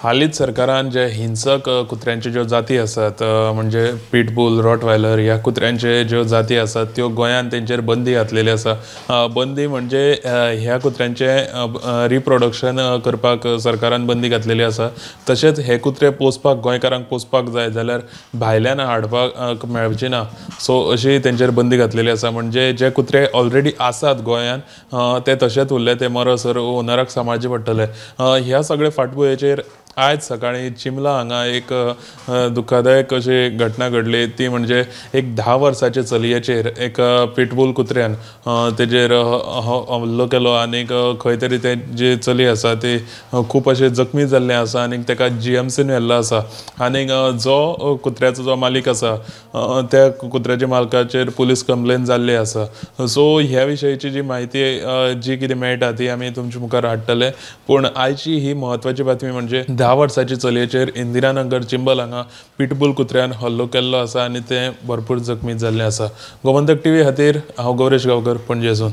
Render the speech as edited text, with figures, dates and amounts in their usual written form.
हालींच सरकारान जे हिंसक कुत्र्यांच्यो ज्यो जाती आसात, म्हणजे पिटबूल, रॉटवायलर ह्या कुत्र्यांचे ज्यो जाती आसात त्यो गोंयांत तेंचेर बंदी घातलेली आसा. बंदी म्हणजे ह्या कुत्र्यांचें रिप्रोडक्शन करपाक सरकारान बंदी घातलेली आसा. तशेंच हे कुत्रे पोसपाक, गोंयकारांक पोसपाक जाय जाल्यार भायल्यान हाडपाक मेळची ना, सो अशी तेंचेर बंदी घातलेली आसा. म्हणजे जे कुत्रे ऑलरेडी आसात गोंयांत ते तशेंच उरले, ते मरसर ओनराक सांबाळचे पडटले. ह्या सगळे फाटभुंयेचेर आयज सकाळीं चिंबला हांगा एक दुख्खदायक अशी घटना घडली. ती म्हणजे एक 10 वर्साचे चलयेचेर एक पिटबूल कुत्र्यान तेजेर हल्लो केलो आनीक खंय तरी ते जी चली आसा ती खूब अशें जखमी जाल्लें आसा आनीक ताका GMCन व्हेल्लो आसा. आनीक जो कुत्र्याचो जो मालीक आसा त्या कुत्र्याच्या मालकाचेर पुलीस कंप्लेन जाल्ली आसा. सो ह्या विशयची जी म्हायती जी कितें मेळटा ती आमी तुमच्या मुखार हाडटले. पूण आयची ही म्हत्वाची बातमी म्हणजे 10 वर्साची चलयेचेर इंदिरानगर चिंबल हांगा पिटबूल कुत्र्यान हल्लो केल्लो आसा आनी तें भरपूर जखमी जाल्लें आसा. गोमंतक टीव्ही खातीर हांव गौरेश गांवकर, पणजेसून.